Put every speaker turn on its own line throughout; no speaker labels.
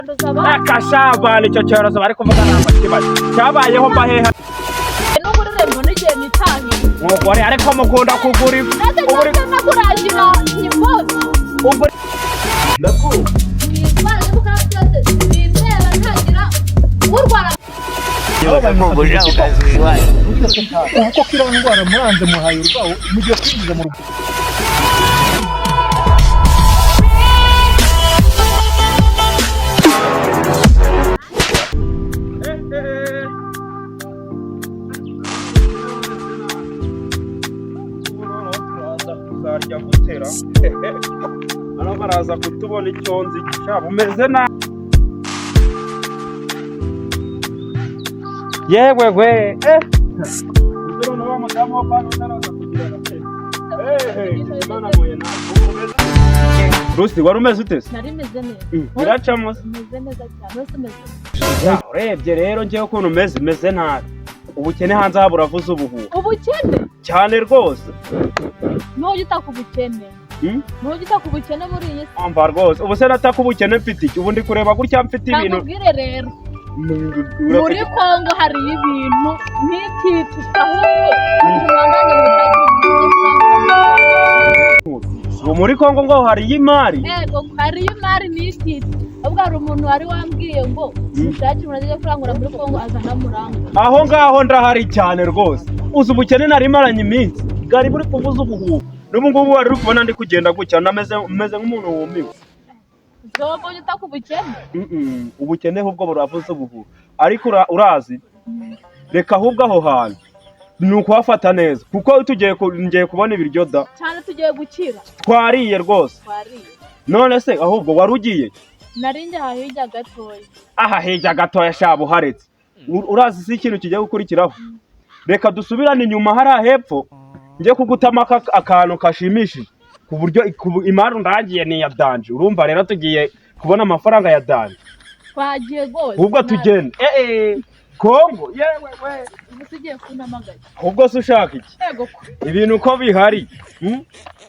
Kwanduza abandi.
Akashabana, icyo cyorezo bari kuvuga ntabwo kibazo cyabayeho mbaheha.
N'uburire mbona igihe nitahiye.
Mugore, ariko mukunda kugura ifu.
Maze
Ubu
nase nakurangira ni bose.
Ubwo
Indwara yo gukora byose bindeba, ntagira urwara.
Ubu koko iriya ndwara muranze muhaye urwawo, mugiye kwinjiza mu rugo.
Turaza kuzarya gutera hano, baraza kutubona icyo nzi cyaba umeze nabi. Yewe we, noneho wa mudamu wo kwa utaraza kugira eh Imana muye nawe. Rusi, wari umeze ute se?
Nari meze neza.
Biracamo se?
Meze neza cyane, wese umeze neza.
Ya, urebye rero njyewe ukuntu umeze, meze nabi. Ubukene hanze aha buravuza ubuhuha.
Ubukene?
Cyane rwose.
Ntujya utaka ubukene. Ntujya utaka ubukene muri iyi si.
Umva rwose, ubu se nataka ubukene mfite iki? Ubu ndi kureba gutya mfite ibintu.
Nakubwire rero, muri Kongo hariyo ibintu nk'ititi, ahubwo umuntu
Ubu muri Kongo ngo hariyo imari?
Yego, hariyo imari n'ititi. Ahubwo hari umuntu wari wambwiye ngo mushakire umuntu ajya kurangura muri Kongo, azana murangura.
Aho ngaho ndahari cyane rwose. Uzi ubukene nari maranye iminsi bwari buri kuvuza ubuhuha, n'ubu ngubu wari uri kubona ndi kugenda gutya nameze meze nk'umuntu wumiwe.
Zobo, ujya utaka ubukene.
Ubukene ahubwo buravuza ubuhuha, ariko urazi, reka ahubwo aho hantu ni ukuhafata neza, kuko tugiye ngiye kubona ibiryo da.
Cyane, tugiye gukira.
Twariye rwose.
Twariye.
None se ahubwo wari ugiye?
Nari njye aha hirya gatoya.
Aha hirya gatoya shaba uharetse. Urazi si ikintu kigiye gukurikiraho? Reka dusubirane inyuma hariya hepfo, njye kugutama akantu kashimishije ku buryo imari undangiye ni iya danger. Urumva rero tugiye kubona amafaranga ya danger.
Twagiye rwose.
Ahubwo tugende Kongo yewe we.
Ubu tugiye kunamagaye.
Ahubwo se ushaka iki?
Yego ko.
Ibintu uko bihari?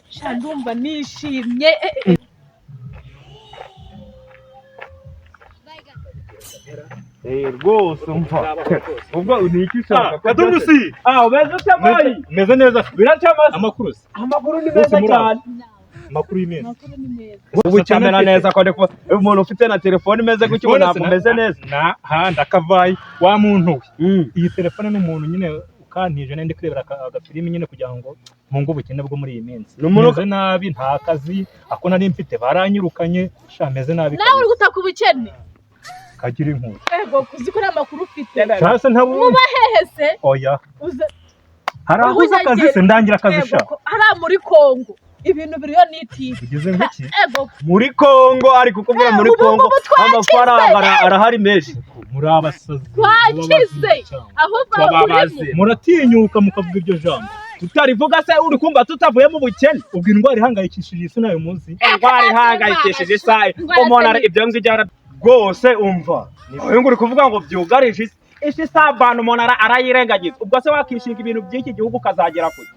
Sha, ndumva nishimye.
Rwose umva, ubwo ni iki ushaka?
Kadurusi!
Ah, umeze ute boy?
Meze neza.
Biracamo se?
Amakuru se?
Amakuru ni
Bose
meza
muri aho?
cyane.
Amakuru y'iminsi?
Amakuru ni meza.
Ubu cyamera neza ko ndiko umuntu ufite na telefone imeze gutyo, ubu ntabwo umeze neza.
Na ha ndakavaye wa muntu we. Iyi telefone ni umuntu nyine ukantije, nari ndi kurebera agafilimi nyine kugira ngo mpunge ubukene bwo muri iyi minsi.
Ni umuntu-
Meze nabi, nta kazi, ako nari mfite baranyirukanye, sha meze nabi.
Nawe uri gutaka ubukene?
Kagira inkuru.
Yego, kuzi ko nta makuru ufite.
Sasa ntabundi.
Muba hehe se?
Oya.
Uze.
Hari aho uzi akazi se? Ndangira akazi sha.
Yego ko hariya muri Kongo ibintu biriyo n'ititi.
Ugeze ngiki?
Yego.
Muri Kongo, ari kukubwira muri
Ubu
Kongo
ngubu twakize.
amafaranga arahari menshi.
Muri abasazi.
Twakize ahubwo
Twababaze.
urimo.
Muratinyuka mukavuga iryo jambo?
Tutarivuga se uri kumva tutavuye mu bukene?
Ubwo indwara ihangayikishije isi nayo muzi?
Indwara ihangayikishije isaha
Indwara
umuntu
se
ibyo ngibyo rwose umva, uyu nguyu uri kuvuga ngo byugarije isi, isi isabana umuntu arayirengagiza. Ubwo se wakishinga ibintu by'iki gihugu ukazagera kure?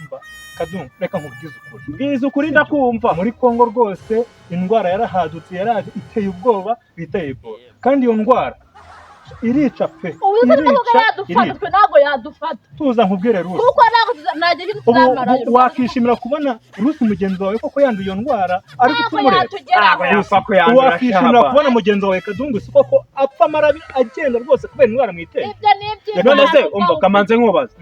Mba, Kadungu, reka nkubwize ukuri.
Mbwiza ukuri, ndakumva.
Muri Kongo rwose indwara yarahadutse, yaraje iteye ubwoba, bita Ebola, kandi iyo ndwara irica pe.
Ubu se ntabwo
Irica,
yadufata.
irica.
Twe ntabwo yadufata.
Tuza nkubwire Rusi.
Kuko ntabwo ntajya ibintu
Ubu
tuzamarayo.
ubu wakishimira kubona Rusi mugenzi wawe koko yanduye iyo ndwara ariko
Ntabwo
tumureba?
yatugeraho.
Ntabwo yapfa kuyandura.
Wakishimira
Shaba.
kubona mugenzi wawe Kadungu si koko apfa amarabi agenda rwose kubera indwara mwiteye?
Ibyo ni iby'Imana.
None se umva, kamanze nkubaza,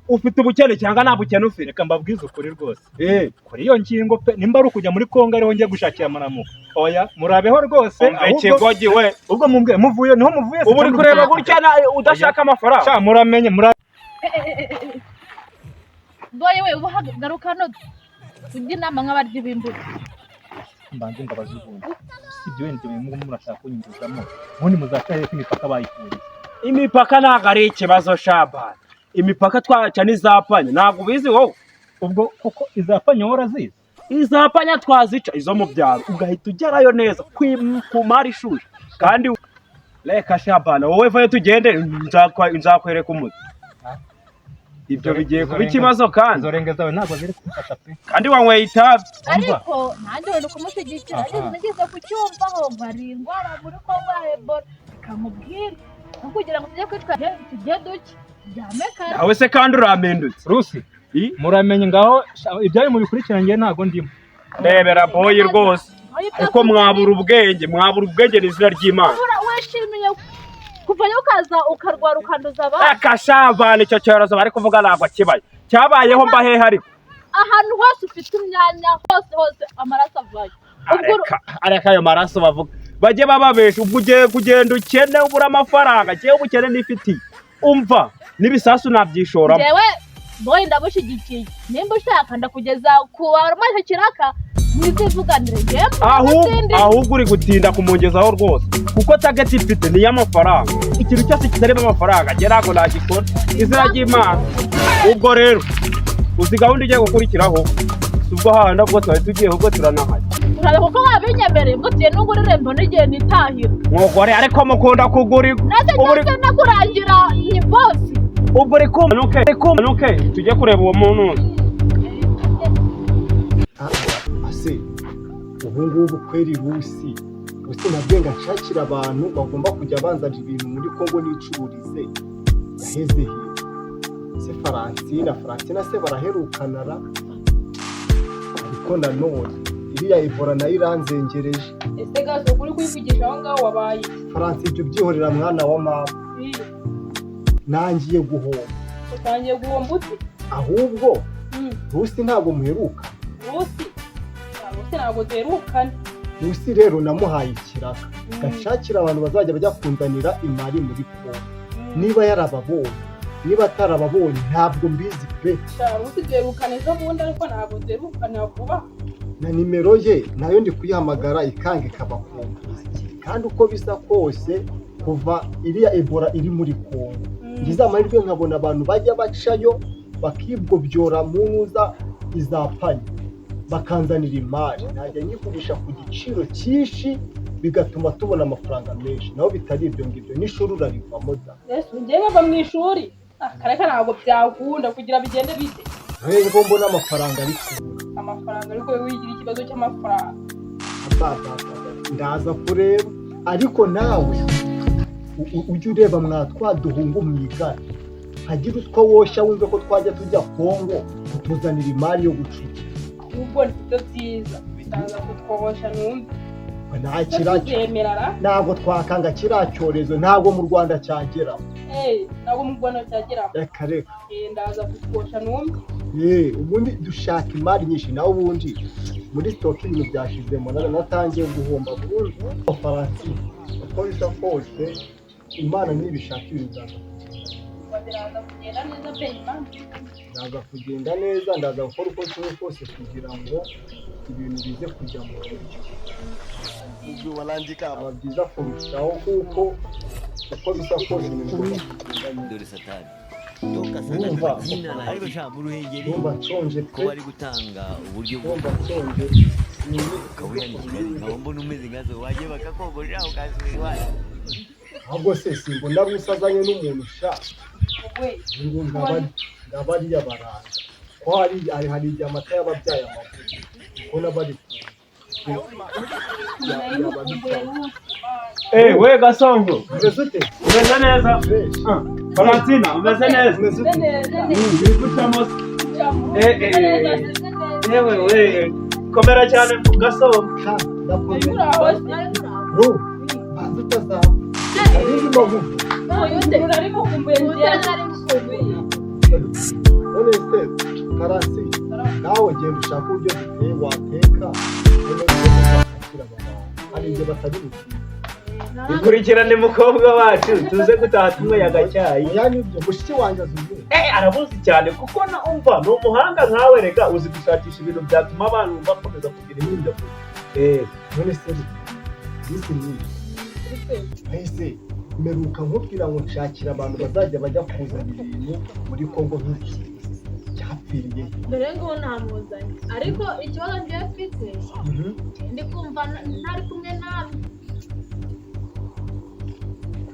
ufite ubukene cyangwa nta bukene ufite?
Reka mbabwize ukuri rwose.
Eh.
Kuri iyo ngingo pe, nimba ari ukujya muri Kongo ariho ngiye gushakira amaramuko, oya, murabeho rwose.
Umva
Ahubwo
ikigogi we.
ubwo mumbwe muvuye niho muvuye se?
Ubu uri
Kandi
kureba gutya udashaka amafaranga?
Sha, muramenye
Boye we, ubu garuka hano tujye inama nk'abarya b'imbuto.
Mbanze mbabaze, ubundi usibye wenda ibyo bintu murashaka kunyinjizamo, ubundi muzaca hehe ko imipaka bayifunze?
Imipaka ntabwo ari ikibazo shabana, imipaka twaca n'izapanya, ntabwo ubizi wowe?
Ubwo kuko izapanya wowe urazizi?
Izapanya twazica, izo mu byaro ugahita ugerayo neza ku mari ishushe. Kandi reka shabana, wowe vayo tugende, nzakwereka umuti. Ibyo bigiye kuba ikibazo kandi.
Izo renge zawe ntabwo ziri kumfata pe.
Kandi wanyweye itabi.
Ariko nanjye wenda kumushyigikira.
Aha.
Nageze ku cyumva aho ngo hari indwara muri Kongo ya Ebola, ikamubwira no kugira ngo tujye kwitwa tujye duke turyame kare.
Nawe se kandi urampindutse.
Rusi, muramenye ngaho ibyanyu mubikurikirane, njye ntabwo ndimo.
Rebera boyi rwose, ariko mwabura ubwenge, mwabura ubwenge ni izina ry'Imana.
Ubura wishimiye kuvayo ukaza ukarwara ukanduza abandi.
Akashavana icyo cyorezo bari kuvuga ntabwo kibaye, cyabayeho mba hehe ariko?
Ahantu hose ufite imyanya, hose hose amaraso avayo. Ubwo
Areka areka, ayo maraso bavuga bajye bababesha. Ubwo ugiye kugenda ukene, ubura amafaranga, njyewe ubukene nifitiye, umva, n'ibisasu nabyishoramo.
Njyewe boy ndamushyigikiye, nimba ushaka ndakugeza ku wamaze kiraka mwizivuganire, njyewe
Ahubwo
n'izindi.
Ahubwo uri gutinda kumungezaho rwose, kuko target ifite ni iy'amafaranga. Ikintu cyose kitarimo amafaranga njye ntabwo nagikora, izina ry'Imana. Ubwo rero uzi gahunda igiye gukurikiraho, si ubwo hahandi ubwo twari tugiye, ahubwo turanahajya.
Turabe kuko wabinyemereye ubwo tugiye n'ugurire mbona igihe nitahira.
Mwogore, ariko mukunda kugura.
Naze
Ubu uri
cyose nakurangira ni bosi.
Ubwo uri kumanuke, uri kumanuke tujye kureba uwo muntu.
Ase ubu ngubu kweri Rusi, Rusi nabwiye ngo nshakire abantu bagomba kujya banzanira ibintu muri Kongo nicururize, yaheze he se? Faransina, Faransina se baraherukana ra? Ariko nanone iriya Ebola nayo iranzengereje.
Ese gaso uri kwivugisha aho ngaho wabaye?
Faransi, ibyo byihorera mwana wa mama. Nangiye guhomba.
Utangiye guhomba ute?
Ahubwo Rusi ntabwo muheruka.
Rusi? Rusi ntabwo duherukana.
Rusi rero namuhaye ikiraka gashakira abantu bazajya bajya kunzanira imari muri Kongo. Niba yarababonye, niba atarababonye, ntabwo mbizi pe.
Sha, Rusi duherukana ejo bundi, ariko ntabwo duherukana vuba.
Na nimero ye nayo ndi kuyihamagara ikanga ikabakunga. Kandi uko bisa kose, kuva iriya Ebola iri muri Kongo, ngize amahirwe nkabona abantu bajya bacayo bakibwobyora mu ntuza izapanye bakanzanira imari, najya nyigurisha ku giciro cyinshi bigatuma tubona amafaranga menshi. Naho bitari ibyo ngibyo n'ishuri urarivamo da.
Yesu, njye nkava mu ishuri? Akareka, ntabwo byakunda. Kugira bigende bite?
Rero mbona amafaranga ari kubura.
Amafaranga? Ariko wowe wigira ikibazo cy'amafaranga.
Abababa, ndaza kureba. Ariko nawe ujye ureba mwa twa duhungu mwigana, hagira utwo woshya wumve ko twajya tujya Kongo kutuzanira imari yo gucuka.
Ahubwo nibyo byiza, bitaza kutwosha numve.
Nta kiriya
Tuzemera.
Ntabwo twakanga kiriya cyorezo, ntabwo mu Rwanda cyageramo.
Eh, ntabwo mu Rwanda cyageramo.
Reka reka.
Eh, ndaza kutwosha numve.
Eh, ubundi dushaka imari nyinshi, nawe ubundi muri stock ibintu byashizemo, natangiye guhomba burundu. Faransi, uko bisa kose Imana nibishaka ibintu byaza kugenda.
Biraza kugenda neza pe, Imana.
Ndaza kugenda neza, ndaza gukora uko nshoboye kose kugira ngo ibintu bize kujya mu buryo, aba byiza kurushaho, kuko uko bisa kose ibintu bigomba kugenda neza.
Dore satani toka satani.
Urumva?
Ariko sha mu Ruhengeri
Ndumva nshonje
ko
pe.
bari gutanga uburyo bwo
Ndumva nshonje.
ukaba uri Kigali nkaba mbona umeze nkazo wajye bakakogosha ukasubira iwanyu.
Ahubwo se simbona Rusi azanye n'umuntu sha?
We.
Ngo ngabariya baraza ko hari igihe amata y'ababyaye amavuta ubona bari ku
Nari mukumbuye Rusi.
Eh, we Gasongo.
Umeze ute?
Umeze neza?
Fresh.
Ah, Valentina, umeze neza?
Umeze ute?
Neza.
Biri gucamo se? Eh, eh, eh. Yewe we, komera cyane Gasongo.
Ka ndakomeye.
Uri aho se?
Ru banza utazapfa, nari ndimo nkuvuga.
Nari mukumbuye njye.
None se Karasi, nawe genda ushake uburyo duteye wateka, noneho wakira aba bantu, hari igihe batari bukire.
Ikurikirane mukobwa wacu, tuze gutaha tunyweye agacyayi.
Oya, nibyo, mushiki wanjye azi ubwenge.
Eh, arabuzi cyane kuko na umva ni umuhanga nkawe. Rega uzi gushakisha ibintu byatuma abantu bakomeza kugira ibintu. Eh,
None se bisi nyinshi ese mperuka nkubwira ngo nshakira abantu bazajya bajya kuzana ibintu muri Kongo nk'iki cyapfiriye he?
Dore ngo ntamuzanye, ariko ikibazo ngiye mfite, ndi kumva ntari kumwe namwe.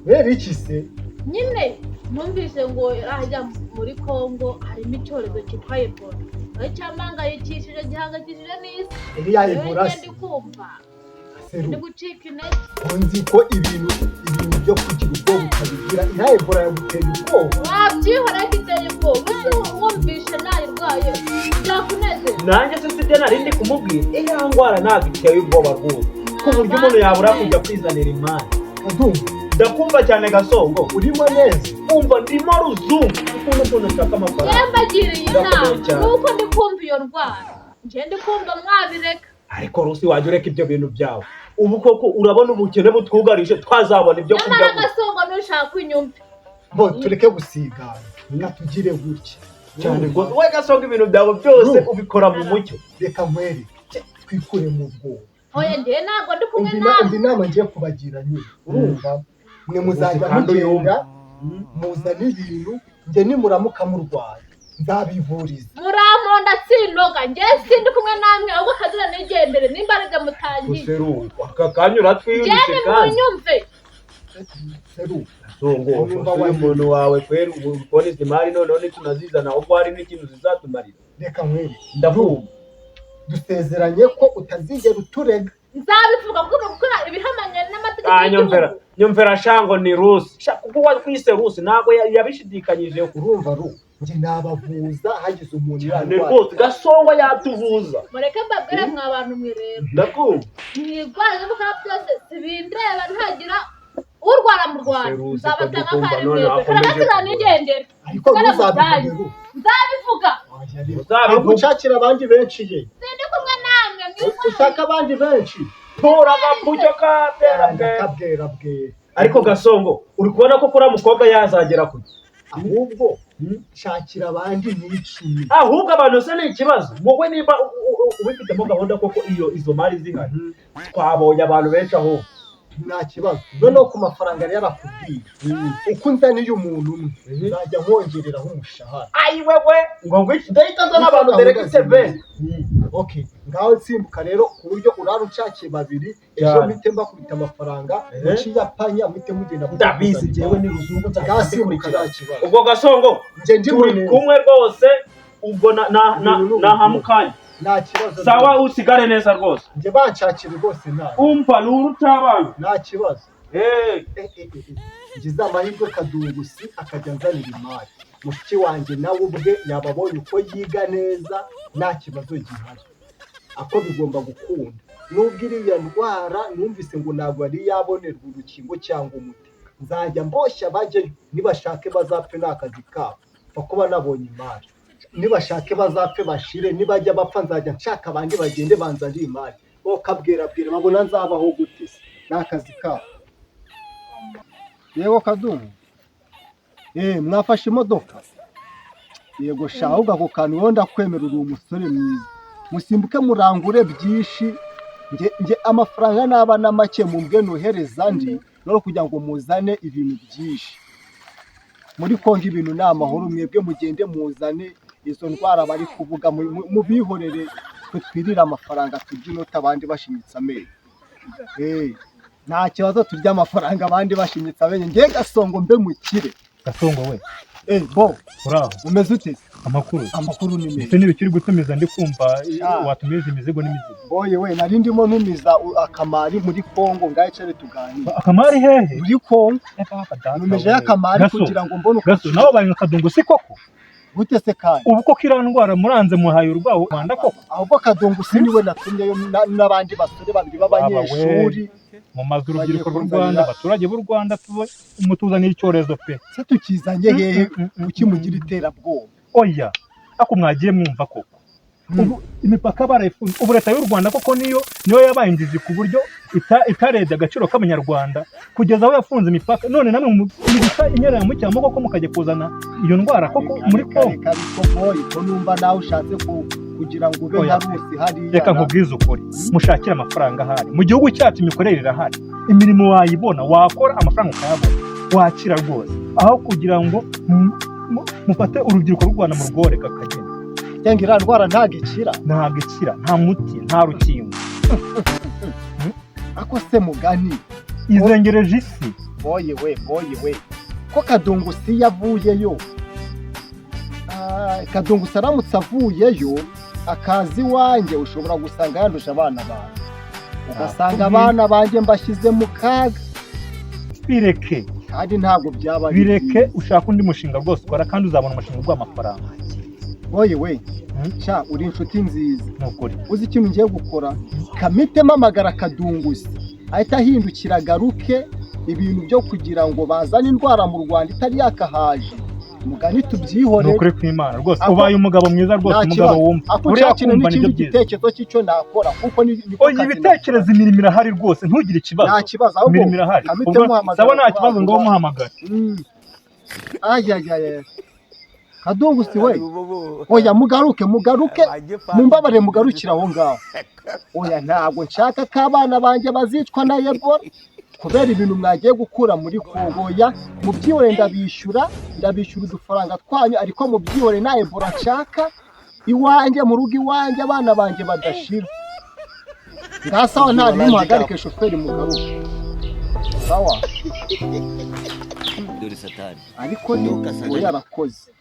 Kubera iki se?
Nyine numvise ngo ajya muri muri Kongo harimo icyorezo cyitwa Ebola, aho cyampangayikishije, gihangayikishije n'isi.
Iriya
Rero
Ebola
njye
se?
ndi kumva
Seru,
ndi gucika intege.
Nzi ko ibintu byo kugira ubwoba utabigira. Iriya Ebola yaguteye ubwoba?
Wabyihora ko iteye ubwoba, uzi wumvishe nayirwaye byakunezeza?
Nanjye se sibyo nari ndi kumubwira? Iriya ndwara ntabwo iteye ubwoba rwose, ku buryo umuntu yabura kujya kwizanira imari.
Kadumu.
Ndakumva cyane, Gasongo.
Urimo neza?
Umva, ndimo ruzungu ukuntu nshaka amafaranga.
Njye mbagiriye
Birakomeye
inama
cyane.
nuko ndi kumva iyo ndwara, njye ndi kumva mwabireka.
Ariko Rusi, wajya ureka ibyo bintu byawe. Ubu koko urabona ubukene butwugarije twazabona ibyo kurya
Nyamara
gusa?
Gasongo, ntushaka unyumve.
Bo tureke gusigana, natugire gutya.
Cyane rwose, we Gasongo, ibintu byawe byose ubikora mu mucyo.
Reka nkwereke, twikure mu bwoba.
Oya, njye ntabwo ndi kumwe
Umva
nawe.
Umva inama ngiye kubagira nyine, urumva, mwe muzajya
Kandi
mugenda muzane ibintu, njye nimuramuka murwaye nzabivuriza.
Muramponda sinoga, njye sindi kumwe namwe, ahubwo kazira nigendere nimba aribyo mutangiye.
Guseru aka kanya
Njye
uratwiyumvise kandi.
nimunyumve.
Seru.
Gasongo,
Urumva
uyu muntu wawe kweri, ubu kubona izi mari noneho nitunazizana, ahubwo hari n'ikintu zizatumarira.
Reka nkwereke.
Ndakumva.
Dusezeranye ko utazigera uturega.
Nzabivuga kuko gukora ibihamanye n'amategeko
Ah, nyumvera.
y'igihugu.
Nyumvera shango ni Rusi. Sha, kuko wakwise Rusi ntabwo yabishidikanyijeho.
Urumva ru, njye nabavuza hagize umuntu
Cyane
yarwaye.
rwose, Gasongo yatuvuza.
Mureke mbabwire mwa bantu mwe rero.
Ndakumva.
Mwirwara ibyo mukora byose sibindeba, ntagira urwara mu Rwanda
Seruzi,
nzabatanga
ko
akari
ndikumva
mwebwe.
noneho akomeje
Karagasiga
kugora.
nigendere.
Ariko
Sigara mu
ntuzabivuge
byanyu.
ru.
Nzabivuga.
Oya, reka.
Uzabivuga.
Ahubwo ushakira abandi benshi ye.
Sindi kumwe namwe mwirwara.
Ushaka abandi benshi.
Tora agapucyo kabwera bwera.
Ndakabwera bwera.
Ariko Gasongo, uri kubona ko kuriya mukobwa yazagera kujya.
Ahubwo shakira abandi n'icumi.
Ahubwo abantu se ni ikibazo? Wowe niba ubifitemo gahunda koko, iyo izo mari zihari, twabonye abantu benshi ahubwo.
Nta kibazo. Noneho ku mafaranga yari yarakubwiye, uko unzaniye umuntu umwe nzajya nkongereraho umushahara.
Ayi wewe, ngo ngwiki, ndahita nzana abantu deregite be.
Okay, ngaho nsimbuka rero ku buryo urara unshakiye babiri ejo,
Cyane.
mpite mbakubita amafaranga, muciyapanya muhite mugenda.
Ndabizi, njyewe ni ruzungu.
Ngasimbuka.
Nzakurikira.
Nta kibazo.
Ubwo Gasongo,
Njye ndi
turi
muneza.
kumwe rwose. Ubwo na hamukanya.
Nta kibazo.
Sawa, usigare neza rwose.
Njye banshakira rwose, nta
Umva, ni urutabana.
nta kibazo.
Eh.
Eh. Ngize amahirwe Kadungusi akajya anzanira imari, mushiki wanjye nawe ubwe yaba abonye uko yiga neza, nta kibazo gihari. Ako bigomba gukunda, nubwo iriya ndwara numvise ngo ntabwo yari yabonerwa urukingo cyangwa umuti. Nzajya mboshya bajyeyo, nibashake bazapfe, ni akazi kabo, pfa kuba nabonye imari. Nibashake bazapfe bashire, nibajya bapfa nzajya nshaka abandi bagende banzanire imari. Bo kabwira bwira babona nzabaho gute se? Ni akazi kabo. Yego Kadumu, mwafashe imodoka? Yego sha, ahubwo ako kantu wowe ndakwemera, uri umusore mwiza. Musimbuke murangure byinshi, nge amafaranga naba na make mumbwe nohereza ndi no kugira ngo muzane ibintu byinshi. Muri Kongo ibintu ni amahoro, mwebwe mugende muzane izo ndwara bari kuvuga mubihorere, twe twirire amafaranga, turye inota abandi bashinyitse amenyo. Nta kibazo, turya amafaranga abandi bashinyitse amenyo. Nge Gasongo mbe mukire.
Gasongo we.
Bo.
Uraho?
Umeze ute se?
Amakuru?
Amakuru ni
Ndetse
meza.
n'ibikiri gutumiza, ndi kumva
Ah.
watumiza imizigo n'imizigo.
Boye we, nari ndimo ntumiza akamari muri Kongo, ngaho icare tuganire.
Akamari hehe?
Muri Kongo ntumijeyo akamari
Gaso,
kugira ngo mbone uko.
Gaso, nawe baye nka Kadungu si koko?
Gute se kandi?
Ubu koko iriya ndwara muranze muhaye urwaho Rwanda koko?
Ahubwo Kadungu si niwe natumyeyo, n'abandi basore babiri b'abanyeshuri.
Mu mazu urubyiruko
Bagiye
rw'u Rwanda,
kunzanira-
abaturage b'u Rwanda, mutuzanira icyorezo pe.
Se tukizanye hehe? Kuki mugira iterabwoba?
Oya, ako mwagiye mwumva koko. Ubu imipaka barayifunze. Ubu leta y'u Rwanda koko niyo yabaye injiji ku buryo itarebye agaciro k'abanyarwanda kugeza aho yafunze imipaka, none namwe mubika inyara ya mucyamo koko mukajya kuzana iyo ndwara koko muri
Reka,
Kongo?
reka, ariko boye, ko numva nawe ushatse kugira ngo ube
Oya.
nka Rusi hariya.
Reka nkubwize ukuri, mushakire amafaranga ahari mu gihugu cyacu, imikorere irahari, imirimo wayibona, wakora amafaranga ukayabona, wakira rwose, aho kugira ngo mufate urubyiruko rw'u Rwanda murworeka akagenda.
Cyangwa iriya ndwara ntabwo ikira?
Ntabwo ikira, nta muti, nta rukingo.
Ako se mugani.
Izengereje isi.
Boye we, boye we, ko Kadungusi yavuyeyo. Kadungusi aramutse avuyeyo akaza iwanjye, ushobora gusanga yanduje abana banjye, ugasanga abana banjye mbashyize mu kaga.
Bireke.
Kandi ntabwo byaba ari
Bireke.
byiza.
Ushaka undi mushinga rwose ukora, kandi uzabona umushinga uguha amafaranga.
Oye we!
Hmm?
Sha, uri inshuti nziza.
Ni ukuri.
Uzi ikintu ngiye gukora? Kamite mpamagara Kadungusi, ahita ahindukira agaruke. Ibintu byo kugira ngo bazane indwara mu Rwanda itari yakahaje, mugani
Ni
tubyihorere.
ukuri kw'Imana rwose. Ubaye umugabo mwiza rwose.
Nta
Umugabo
kibazo.
wumva
Ako
buriya
nshakira
kumva nibyo
n'ikindi
byiza.
gitekerezo cy'icyo nakora, kuko niko
Oya,
kazi.
ibitekerezo, imirimo irahari rwose, ntugire ikibazo.
Nta kibazo, ahubwo
Imirimo irahari.
kamite
Ubwo
muhamagara
sawa, nta
vuba
kibazo, ngo
vuba.
muhamagare.
Ayayaya, Kadungusi we! Oya, mugaruke, mugaruke, mumbabare, mugarukire aho ngaho. Oya, ntabwo nshaka ko abana banjye bazicwa na Ebola kubera ibintu mwagiye gukura muri Kongo. Oya, mubyihore, ndabishyura, ndabishyura udufaranga twanyu, ariko mubyihore, nta Ebola nshaka iwanjye mu rugo iwanjye, abana banjye badashira. Ngasawa, nta muhagarike shoferi, mugaruke, sawa.
Dore satani.
Ariko ni oya, arakoze.